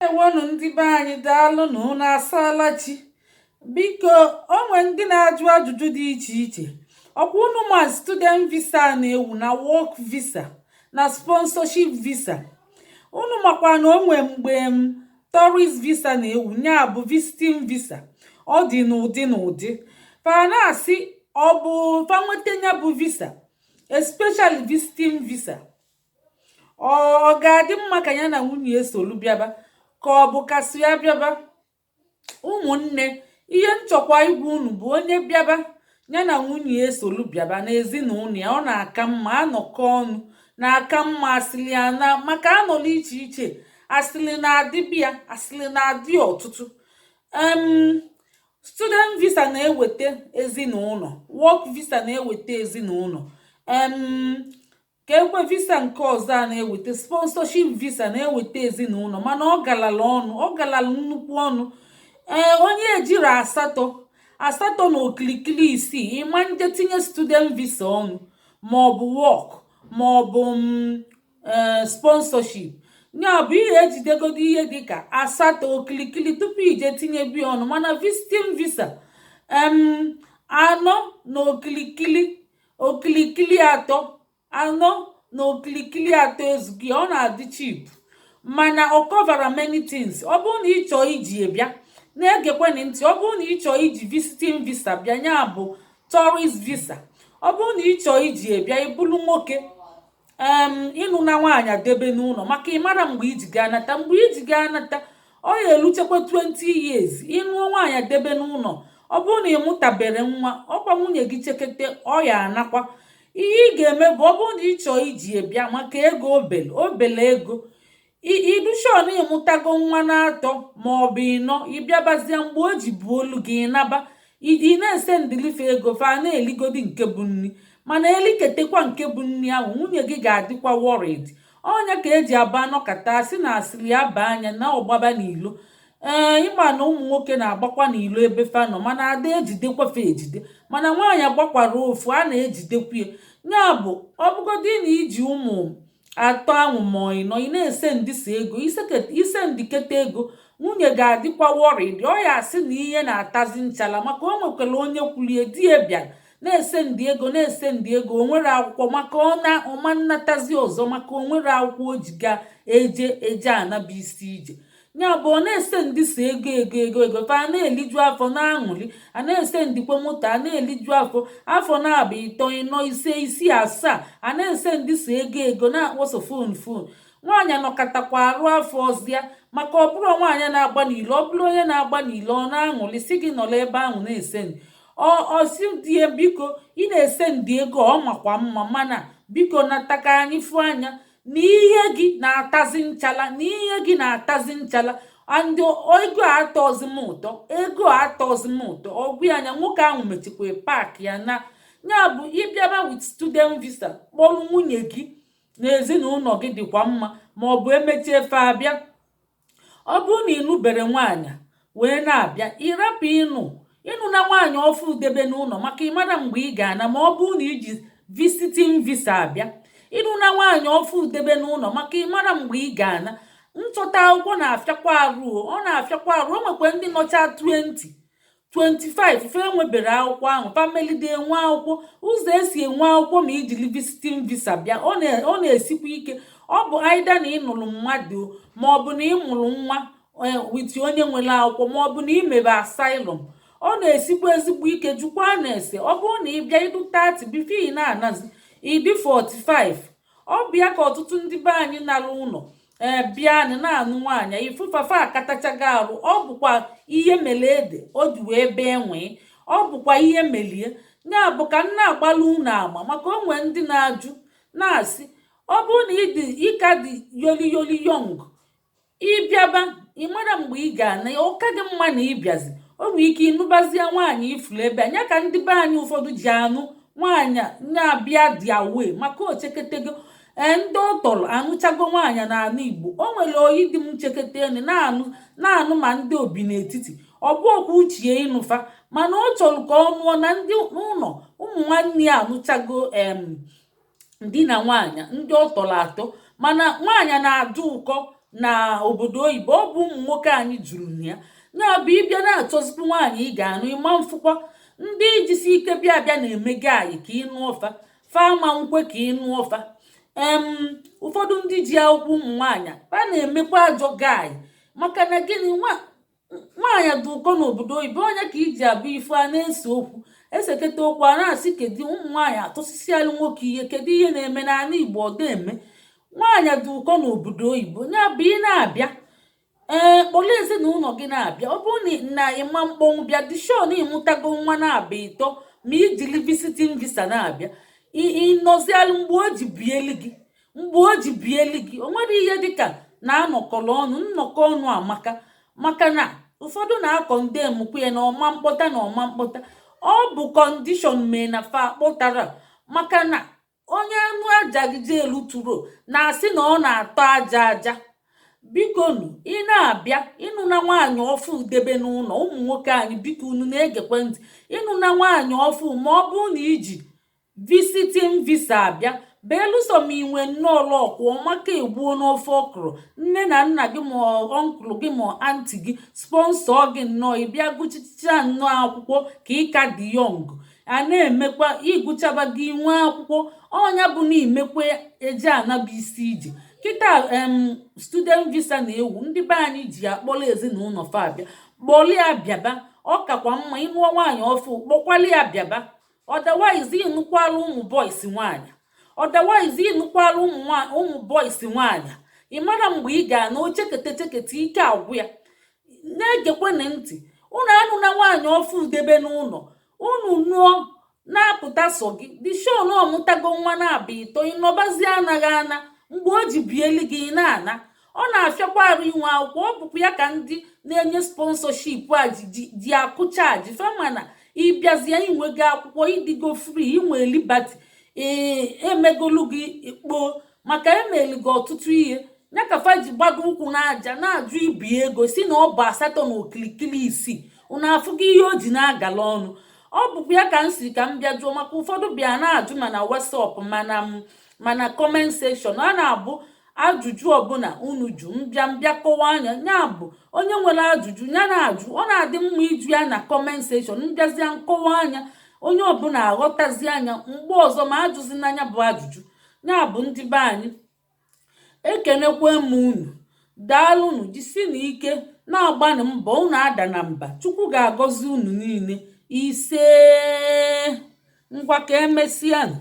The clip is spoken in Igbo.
Ewonụ, ndị be anyị, daalụnụ. Unu asaala chi. Biko, o nwee ndị na-ajụ ajụjụ dị iche iche. Ọkwa unu ma student visa na-ewu, na work visa, na sponsorship visa. Unu makwa na o nwee mgbe m tourist visa na-ewu, ya bụ visiting visa. Ọ dị n'ụdị n'ụdị. Fa na-asị ọ bụ fa nweta ya bụ visa, especially visiting visa, ọ ga-adị mma ka ya na nwunye esolu bịaba, ka ọ bụ kasị ya bịaba. Ụmụnne, ihe nchọkwa igwe unu bụ, onye bịaba, ya na nwunye esolu bịaba na ezinụlọ ya, ọ na-aka mma. Anọkọ ọnụ na-aka mma. Asịlị ya na maka anọla iche iche, asịlị na-adịbịa, asịlị na-adị ọtụtụ. Student visa na-eweta ezinụlọ, work visa na-eweta ezinụlọ, ka ekwe visa nke ọzọ a na-eweta, sponsorship visa na-eweta ezinụlọ. Mana ọ galala ọnụ, ọ galala nnukwu ọnụ. Ee, onye ejiri asatọ asatọ na okilikili isii ịma nje tinye student visa ọnụ, ma ọ bụ work, ma ọ bụ sponsorship. Ya bụ ihe ejidegodo ihe dịka asatọ okilikili tupu ije tinye bi ọnụ. Mana visiting visa, 4 na okilikili, okilikili 3, 4 na okilikili 3 ezughị. Ọ na-adị cheap, mana ọ cover many things. Ọ bụrụ na ị chọọ iji bịa, na-egekweni ntị, ọ bụrụ na ị chọọ iji visiting visa bịa, ya bụ tourist visa, ọ bụrụ na ị chọọ iji bịa, ịbụrụ nwoke, ịnụ na nwaanyị debe n'ụlọ, maka ịmara mgbe iji gaa nata. Mgbe iji gaa nata, ọ ya eluchekwa 20 years. Ịnụọ nwaanyị debe n'ụlọ, ọ bụrụ na ị mụtabere nwa, ọkwa nwunye gị chekete, ọ ya anakwa. Ihe ị ga-eme bụ, ọ bụrụ na ị chọọ iji bịa maka ego, obele obele ego, idushon, ịmụtago nwa na-atọ maọbụ ịnọ, ịbịabazie mgbe o ji bụ olu gị ịnaba, ị na-ese ndilife ego, fa na-eligodi nke bụ nri. Mana eliketekwa nke bụ nri ahụ, nwunye gị ga-adịkwa worried. Ọnya ka eji aba anọkata asị na asịrị ya ba anya na ọgbaba n'ilo. Ee, ịma na ụmụ nwoke na-agbakwa n'ilo ebe fa nọ, mana ada ejidekwa fa ejide. Mana nwaanyị agbakwara ofu, a na-ejidekwa ya. Ya bụ, ọ bụgodị na iji ụmụ atọ ahụ ma ịnọ, ị na-ese ndịsa ego, ise ndiketa ego, nwunye ga-adịkwa worried. Ọ ya asị na ihe na-atazi nchala, maka o nwekwara onye kwulie di ya bịara na-ese ndị ego, na-ese ndị ego, o nwere akwụkwọ, maka ọ na ọma nnatazi ọzọ, maka o nwere akwụkwọ o ji ga eje eje anaba isi ije. Ya bụ, ọ na-ese ndị so ego ego ego ego, fa na-eliju afọ na-aṅụrị, a na-ese ndikwe moto, a na-eliju afọ, afọ na-abụ, 3, 4, 5, 6, 7, a na-ese ndị so ego ego, na-akpọso phone phone. Nwaanyị nọkọtakwa arụ afọ ọzọ, maka ọ bụrụ nwaanyị na-agba n'ilo. Ọ bụrụ onye na-agba n'ilo, ọ na-aṅụrị, si gị nọrọ ebe ahụ na-ese. Ọsi die, biko, ị na-ese ndị ego, ọ makwa mma, mana biko nata ka anyị fụ anya na ihe gị na-atazi nchala, na ihe gị na-atazi nchala, and ego atọzi m ụtọ, ego atọzi m ụtọ. Ọgwụ ya anya, nwoke ahụ mechikwa pack ya na ya. Bụ ịbịaba with student visa, kpọrọ nwunye gị na ezinụlọ gị, dịkwa mma. Ma ọ bụ emechie fe abịa, ọ bụrụ na ịnụbere nwaanyị wee na-abịa, ịrapụ ịnụ na nwaanyị ọfụ debe n'ụlọ, maka ịmara mgbe ị ga-ana. Ma ọ bụrụ na iji visiting visa abịa, ịnụ na nwaanyị ọfụ debe n'ụlọ, maka ịmara mgbe ị ga-ana. Nchọta akwụkwọ na-afịakwa arụ, ọ na-afịakwa arụ. O nwekwa ndị nọcha 20 25, fe enwebere akwụkwọ ahụ. Famelide enwe akwụkwọ. Ụzọ esi enwe akwụkwọ ma ijiri visiting visa bịa, ọ na-esikwa ike. Ọ bụ aida na ịnụrụ mmadụ, ma ọ bụ na ịmụrụ nwa with onye nwere akwụkwọ, ma ọ bụ na imebe asylum. Ọ na-esikwa ezigbo ike. Jukwa na-ese, ọ bụrụ na ị bịa idu 30 before ị na-anazi, ịdị 45. Ọ bụ ya ka ọtụtụ ndị be anyị nara ụlọ, ee, bịanụ na-anụ nwaanyị, ifụfafa akatachago arụ. Ọ bụkwa ihe mere ede o ji wee bee nwee, ọ bụkwa ihe melie. Ya bụ ka m na-agbalụ unu ama, maka onwe ndị na-ajụ na-asị, ọ bụrụ na ịdị ịka dị yoli yoli young, ịbịaba, ịmara mgbe ị ga-ana, ụka dị mma na ịbịazi. O nwere ike ịnụbazie nwaanyị ifuru ebe a. Ya ka ndị be anyị ụfọdụ ji anụ nwaanyị na-abịa dị awe, maka ocheketego. Ee, ndị ọ tọrọ anụchago nwaanyị n'ala Igbo. O nwere oyi dị m nchekete na-anụ na-anụ, ma ndị obi n'etiti, ọ bụ okwu uchie ịnụfa, mana ọ chọrọ ka ọ nụọ na ndị ụlọ ụmụ nwanne ya anụchago em di na nwaanyị, ndị ọ tọrọ atọ. Mana nwaanyị na-adị ụkọ. Na obodo oyibo, ọ bụ ụmụ nwoke anyị juru na ya. Na-abụ ịbịa na-achọzikwu nwaanyị ị ga-anụ, ịma mfụkwa ndị ijisi ike bịa bịa na-emega anyị ka ịnụ ọfa fama nkwe ka ịnụ ọfa. Ụfọdụ ndị ji akwụkwọ, ụmụ nwaanyị fa na-emekwa ajọ gaanyị. Maka na gịnị? Nwaanyị dị ụkọ n'obodo oyibo. Onye ka iji abụ ife a na-ese okwu, eseketa okwu, a na-asị kedu ụmụ nwaanyị atụsịsịalụ nwoke ihe, kedu ihe na-eme n'ala Igbo? Ọ eme nwaanyị dị ụkọ n'obodo oyibo. Ya bụ, ị na-abịa, ee, kpọrọ ezinụlọ gị na-abịa. Ọ bụrụ na ịma mkpọnwụ bịa, dị sure na ịmụtago nwa na-abịa ịtọ ma ijiri visiting visa na-abịa. Ịnọzialụ mgbe o ji bieli gị, mgbe o ji bieli gị, o nwere ihe dịka na anọkọrọ ọnụ. Nnọkọ ọnụ amaka, maka na ụfọdụ na-akọ ndị emukwu ya na ọma mkpọta na ọma mkpọta. Ọ bụ condition mee na fa kpọtara, maka na onye anụ aja gị elu tụrụ na-asị na ọ na-atọ aja aja. Bikonu, ị na-abịa ịnụ na nwaanyị ọfụ debe n'ụlọ. Ụmụ nwoke anyị, biko, unu na-egekwe ntị. Ịnụ na nwaanyị ọfụ, ma ọ bụrụ na iji visiting visa abịa, belụsọ ma inwe nnọọ luck ọmaka egbuo n'ofe ọkụrụ, nne na nna gị ma uncle gị ma aunty gị sponsor gị nnọọ, ịbịa gụchicha nnọọ akwụkwọ ka ị ka dị young, a na-emekwa ịgụchaba gị nwee akwụkwọ. Ọnya bụ na imekwe eje anaba isi ije kịta. Student visa na-ewu, ndị be anyị ji akpọrọ ezinụlọ fa abịa. Kpọrọ ya bịaba, ọ kakwa mma. Ịnụọ nwaanyị ọfụ, kpọkwala ya bịaba. Otherwise, ịnụkwala ụmụ boys nwaanyị. Otherwise, ịnụkwala ụmụ boys nwaanyị, ị mara mgbe ị ga-ana ochekete chekete ike agwụ ya. Na-egekwana ntị. Unu anụ na nwaanyị ọfụ debe n'ụlọ unu, nụọ na-apụta so gị, dị sure na ọmụtago nwa na-abịa ịtọ, ịnọbazi anaghị ana mgbe o ji bieli gị na-ana. Ọ na-afịakwa arụ inwe akwụkwọ. Ọ bụkwa ya ka ndị na-enye sponsorship a ji akụ charge famana. Ịbịazie inwego akwụkwọ, ịdịgo free, inwe liberty. Ee, emegolu gị kpoo maka emeli gị ọtụtụ ihe ya ka fa ji gbado ụkwụ n'aja na-ajụ ibi ego si na ọ bụ asatọ na okilikili isii. Unu afụgo ihe o ji na-agala ọnụ. Ọ bụkwa ya ka m si ka m bịa jụọ, maka ụfọdụ bịa na-ajụ mana WhatsApp, mana comment section. A na-abụ ajụjụ ọbụla unu jụ, mbịa mbịa kọwaa anya. Ya bụ, onye nwere ajụjụ ya na-ajụ, ọ na-adị mma ịjụ ya na comment section. Mbịazịa nkọwa anya, onye ọbụla aghọtazi anya. Mgbe ọzọ ma ajụzi n'anya bụ ajụjụ. Ya bụ, ndị be anyị, ekenekwe m unu. Daalụnụ, jisi na ike na-agbanị mbọ. Unu ada na mba. Chukwu ga-agọzi unu niile. Ise, ngwa, ka emesịanụ.